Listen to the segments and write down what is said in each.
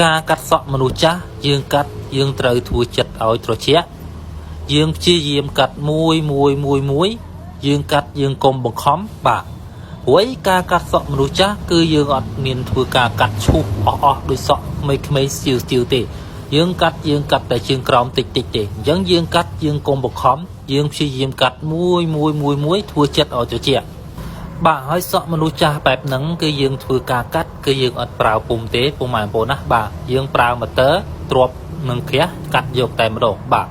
ការកាត់សក់មនុស្សចាស់យើងកាត់យើងត្រូវធ្វើចិត្តឲ្យត្រជាក់យើងព្យាយាមកាត់មួយមួយមួយមួយយើងកាត់យើងកុំបង្ខំបាទព្រោះឯការកាត់សក់មនុស្សចាស់គឺយើងអត់មានធ្វើការកាត់ឈូសអស់អស់ដោយសក់ក្មេងៗស្ទាវស្ទាវទេយើងកាត់យើងកាត់តែជើងក្រោមតិចតិចទេអញ្ចឹងយើងកាត់យើងកុំបង្ខំយើងព្យាយាមកាត់មួយមួយមួយមួយធ្វើចិត្តឲ្យត្រជាក់ បាទហើយសក់មនុស្សចាស់បែបហ្នឹងគឺយើងធ្វើការកាត់គឺយើងអត់ប្រើពុំទេពុំម៉ែបងប្អូនណាបាទយើងប្រើម៉ូទ័រទ្របនឹងក្រាស់កាត់យកតែម្ដងបាទ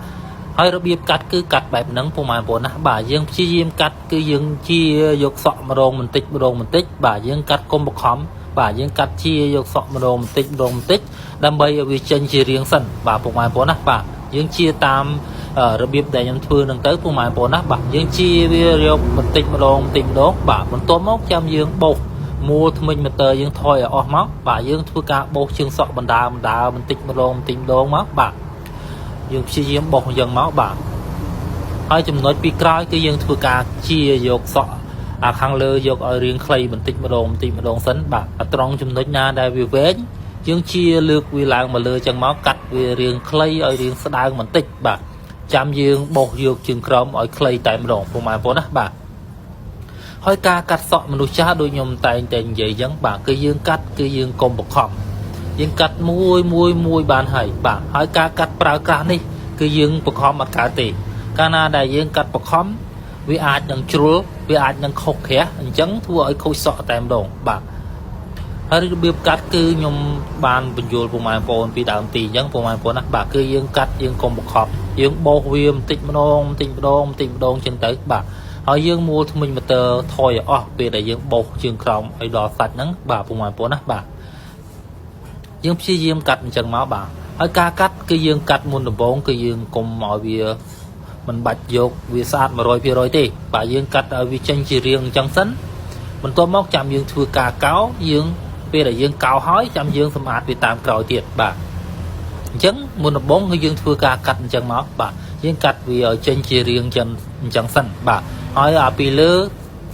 ហើយរបៀបកាត់គឺកាត់បែបហ្នឹងពុំម៉ែបងប្អូនណាបាទយើងព្យាយាមកាត់គឺយើងជាយកសក់ម្ដងបន្តិចម្ដងបន្តិចបាទយើងកាត់កុំបខំបាទយើងកាត់ជាយកសក់ម្ដងបន្តិចម្ដងបន្តិចដើម្បីឲ្យវាចេញជារាងសិនបាទពុកម៉ែបងប្អូនណាបាទយើងជាតាម របៀបដែលខ្ញុំធ្វើនឹងទៅពុកម៉ែបងប្អូនណាបាទយើងជាវាយកបន្តិចម្ដងបន្តិចម្ដងបាទបន្ទាប់មកចាំយើងបោសមួលថ្មិញម៉ូទ័រយើងថយឲ្យអស់មកបាទយើងធ្វើការបោសជើងសក់បណ្ដាបណ្ដាបន្តិចម្ដងបន្តិចម្ដងមកបាទយើងព្យាយាមបោសអញ្ចឹងមកបាទហើយចំណុចពីក្រោយគឺយើងធ្វើការជាយកសក់អាខាងលើយកឲ្យរាងខ្លីបន្តិចម្ដងបន្តិចម្ដងសិនបាទអាត្រង់ចំណុចណាដែលវាវែងយើងជាលើកវាឡើងមកលើចឹងមកកាត់វារាងខ្លីឲ្យរាងស្ដើងបន្តិចបាទ ចាំយើងបោសយកជើងក្រោមឲ្យខ្លីតែម្ដងពុកម៉ែបងប្អូនណាបាទហើយការកាត់សក់មនុស្សចាស់ដូចខ្ញុំតែងតែនិយាយអញ្ចឹងបាទគឺយើងកាត់គឺយើងកុំបង្ខំយើងកាត់មួយមួយមួយបានហើយបាទហើយការកាត់ប្រើក្រាស់នេះគឺយើងបង្ខំអត់កើតទេកាលណាដែលយើងកាត់បង្ខំវាអាចនឹងជ្រុលវាអាចនឹងខុសក្រាស់អញ្ចឹងធ្វើឲ្យខូចសក់តែម្ដងបាទ ហើយរបៀបកាត់គឺខ្ញុំបានបញ្យល់ពុកម៉ែបងប្អូនពីដើមទីអញ្ចឹងពុកម៉ែបងប្អូនណាបាទគឺយើងកាត់យើងកុំបង្ខំយើងបោសវាបន្តិចម្ដងបន្តិចម្ដងបន្តិចម្ដងអញ្ចឹងទៅបាទហើយយើងមួលថ្មិញម៉ូទ័រថយឲ្យអស់ពេលដែលយើងបោសជើងក្រោមឲ្យដល់សាច់ហ្នឹងបាទពុកម៉ែបងប្អូនណាបាទយើងព្យាយាមកាត់អញ្ចឹងមកបាទហើយការកាត់គឺយើងកាត់មុនដំបូងគឺយើងកុំឲ្យវាមិនបាច់យកវាស្អាត100%ទេបាទយើងកាត់ឲ្យវាចេញជារាងអញ្ចឹងសិនបន្ទាប់មកចាំយើងធ្វើការកោយើងពេលដែលយើងកោហើយចាំយើងសម្អាតវាតាមក្រោយទៀតបាទអញ្ចឹងមុនដំបូងគឺយើងធ្វើការកាត់អញ្ចឹងមកបាទយើងកាត់វាឲ្យចេញជារាងចឹងអញ្ចឹងសិនបាទហើយអាពីលើ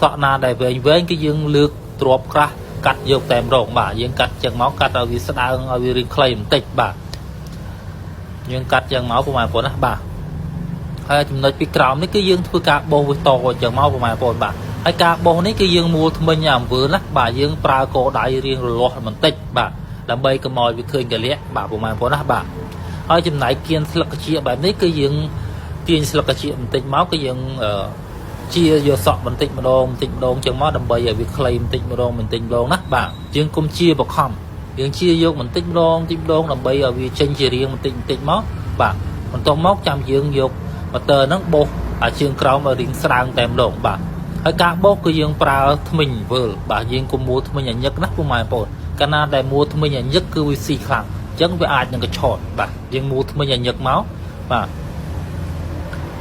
សក់ណាដែលវែងវែងគឺយើងលើកទ្របក្រាស់កាត់យកតែម្ដងបាទយើងកាត់ចឹងមកកាត់ឲ្យវាស្ដើងឲ្យវារាងខ្លីបន្តិចបាទយើងកាត់ចឹងមកពុកម៉ែបងប្អូនណាបាទហើយចំណុចពីក្រោមនេះគឺយើងធ្វើការបោសវាតអញ្ចឹងមកពុកម៉ែបងប្អូនបាទហើយការបោសនេះគឺយើងមួលថ្មិញអាអំវើណាបាទយើងប្រើកដៃរៀងរលាស់បន្តិចបាទដើម្បីកុំឲ្យវាឃើញកលៈបាទពុកម៉ែបងប្អូនណាបាទហើយចំណែកគៀនស្លឹកកាជាបែបនេះគឺយើងទាញស្លឹកកាជាបន្តិចមកគឺយើងជាយកសក់បន្តិចម្ដងបន្តិចម្ដងចឹងមកដើម្បីឲ្យវាខ្លីបន្តិចម្ដងបន្តិចម្ដងណាបាទយើងគុំជាបខំយើងជាយកបន្តិចម្ដងបន្តិចម្ដងដើម្បីឲ្យវាចេញជារាងបន្តិចបន្តិចមកបាទបន្ទាប់មកចាំយើងយកម៉ូទ័រហ្នឹងបោសអាជើងក្រោមឲ្យរាងស្ដើងតែម្ដងបាទហើយការបោសគឺយើងប្រើថ្មិញវើលបាទយើងកុំមួលថ្មិញឲ្យញឹកណាពុកម៉ែបងប្អូនកាលណាដែលមួលថ្មិញឲ្យញឹកគឺវាស៊ីខ្លាំងអញ្ចឹងវាអាចនឹងកឆតបាទយើងមួលថ្មិញឲ្យញឹកមកបាទ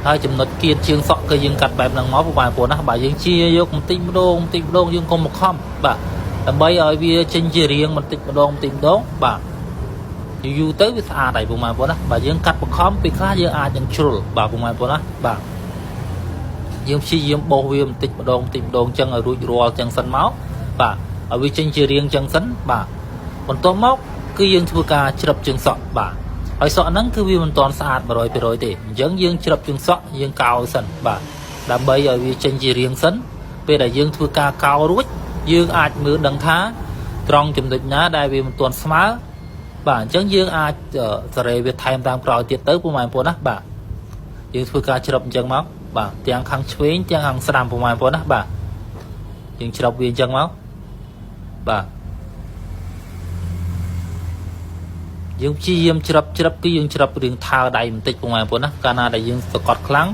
ហើយចំណុចគៀនជើងសក់គឺយើងកាត់បែបហ្នឹងមកពុកម៉ែបងប្អូនណាបាទយើងជាយកបន្តិចម្ដងបន្តិចម្ដងយើងកុំបង្ខំបាទដើម្បីឲ្យវាចេញជារាងបន្តិចម្ដងបន្តិចម្ដងបាទយូរយូរទៅវាស្អាតហើយពុកម៉ែបងប្អូនណាបាទយើងកាត់បង្ខំពេលខ្លះយើងអាចនឹងជ្រុលបាទពុកម៉ែបងប្អូនណាបាទយើងព្យាយាមបោសវាបន្តិចម្ដងបន្តិចម្ដងចឹងឲ្យរួចរាល់ចឹងសិនមកបាទឲ្យវាចេញជារាងចឹងសិនបាទបន្ទាប់មកគឺយើងធ្វើការជ្រឹបជើងសក់បាទហើយសក់ហ្នឹងគឺវាមិនទាន់ស្អាត100%ទេអញ្ចឹងយើងជ្រឹបជើងសក់យើងកោសិនបាទដើម្បីឲ្យវាចេញជារាងសិនពេលដែលយើងធ្វើការកោរួចយើងអាចមើលដឹងថាត្រង់ចំណុចណាដែលវាមិនទាន់ស្មើបាទអញ្ចឹងយើងអាចសេរីវាថែមតាមក្រោយទៀតទៅពុកម៉ែបងប្អូនណាបាទយើងធ្វើការជ្រឹបអញ្ចឹងមកបាទទាំងខាងឆ្វេងទាំងខាងស្ដាំពុកម៉ែបងប្អូនណាបាទយើងជ្រឹបវាអញ្ចឹងមកបាទយើងព្យាយាមជ្រឹបជ្រឹបគឺយើងជ្រឹបរៀងថើដៃបន្តិចពុកម៉ែបងប្អូនណាកាលណាដែលយើងសកត់ខ្លាំង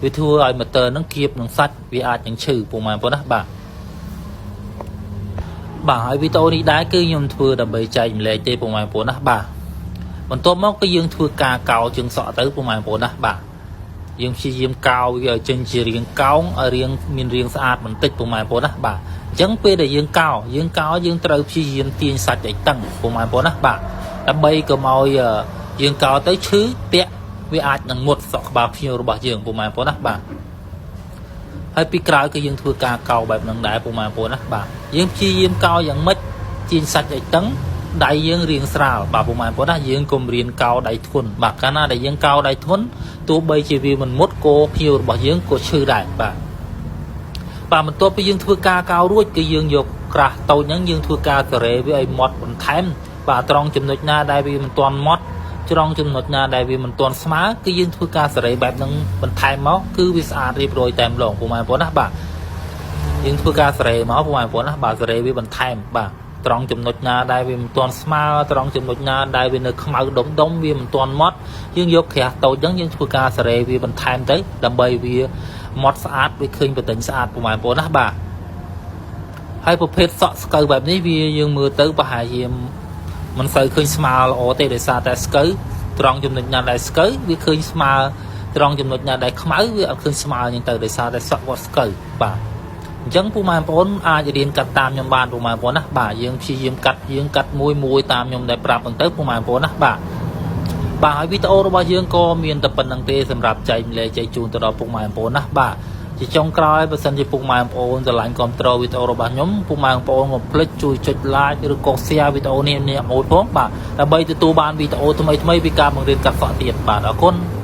វាធ្វើឲ្យម៉ូទ័រហ្នឹងគៀបនឹងសាច់វាអាចនឹងឈឺពុកម៉ែបងប្អូនណាបាទបាទហើយវីដេអូនេះដែរគឺខ្ញុំធ្វើដើម្បីចែកម្លែកទេពុកម៉ែបងប្អូនណាបាទបន្ទាប់មកគឺយើងធ្វើការកោជើងសក់ទៅពុកម៉ែបងប្អូនណាបាទយើងព្យាយាមកោវាឲ្យចេញជារាងកោងឲ្យរាងមានរាងស្អាតបន្តិចពុកម៉ែបងប្អូនណាបាទអញ្ចឹងពេលដែលយើងកោយើងកោយើងត្រូវព្យាយាមទាញសាច់ឲ្យតឹងពុកម៉ែបងប្អូនណាបាទដើម្បីកុំឲ្យយើងកោទៅឈឺពាក់វាអាចនឹងមុតសក់ក្បាលភ្ញៀវរបស់យើងពុកម៉ែបងប្អូនណាបាទហើយពីក្រោយគឺយើងធ្វើការកោបែបហ្នឹងដែរពុកម៉ែបងប្អូនណាបាទយើងព្យាយាមកោយ៉ាងម៉េចទាញសាច់ឲ្យតឹង ដៃយើងរៀងស្រាលបាទពុកម៉ែបងប្អូនណាយើងកុំរៀនកោដៃធ្ងន់បាទកាលណាដែលយើងកោដៃធ្ងន់ទោះបីជាវាមិនមុតក៏ភ្ញៀវរបស់យើងក៏ឈឺដែរបាទបាទបន្ទាប់ពីយើងធ្វើការកោរួចគឺយើងយកក្រាស់តូចហ្នឹងយើងធ្វើការសារ៉េវាឲ្យម៉ត់បន្ថែមបាទត្រង់ចំណុចណាដែលវាមិនទាន់ម៉ត់ត្រង់ចំណុចណាដែលវាមិនទាន់ស្មើគឺយើងធ្វើការសារ៉េបែបហ្នឹងបន្ថែមមកគឺវាស្អាតរៀបរយតែម្ដងពុកម៉ែបងប្អូនណាបាទយើងធ្វើការសារ៉េមកពុកម៉ែបងប្អូនណាបាទសារ៉េវាបន្ថែមបាទត្រង់ចំណុចណាដែលវាមិនទាន់ស្មើត្រង់ចំណុចណាដែលវានៅខ្មៅដុំដុំវាមិនទាន់ម៉ត់យើងយកក្រាស់តូចហ្នឹងយើងធ្វើការសារ៉េវាបន្ថែមទៅដើម្បីវាម៉ត់ស្អាតវាឃើញបន្ទិញស្អាតពុកម៉ែបងប្អូនណាបាទហើយប្រភេទសក់ស្កូវបែបនេះវាយើងមើលទៅប្រហែលជាមិនសូវឃើញស្មើល្អទេដោយសារតែស្កូវត្រង់ចំណុចណាដែលស្កូវវាឃើញស្មើត្រង់ចំណុចណាដែលខ្មៅវាអត់ឃើញស្មើអញ្ចឹងទៅដោយសារតែសក់គាត់ស្កូវបាទអញ្ចឹងពូម៉ែបងប្អូនអាចរៀនកាត់តាមខ្ញុំបានពូម៉ែបងប្អូនណាបាទយើងព្យាយាមកាត់យើងកាត់មួយមួយតាមខ្ញុំដែលប្រាប់ហ្នឹងទៅពូម៉ែបងប្អូនណាបាទបាទហើយវីដេអូរបស់យើងក៏មានតែប៉ុណ្្នឹងទេសម្រាប់ចែកម្លែកចែកជូនទៅដល់ពុកម៉ែបងប្អូនណាបាទជាចុងក្រោយបើសិនជាពុកម៉ែបងប្អូនស្រឡាញ់គាំទ្រវីដេអូរបស់ខ្ញុំពុកម៉ែបងប្អូនកុំភ្លេចជួយចុច like ឬក៏ share វីដេអូនេះនេះមួយផងបាទដើម្បីទទួលបានវីដេអូថ្មីៗពីការបង្រៀនកាត់សក់ទៀតបាទអរគុណ។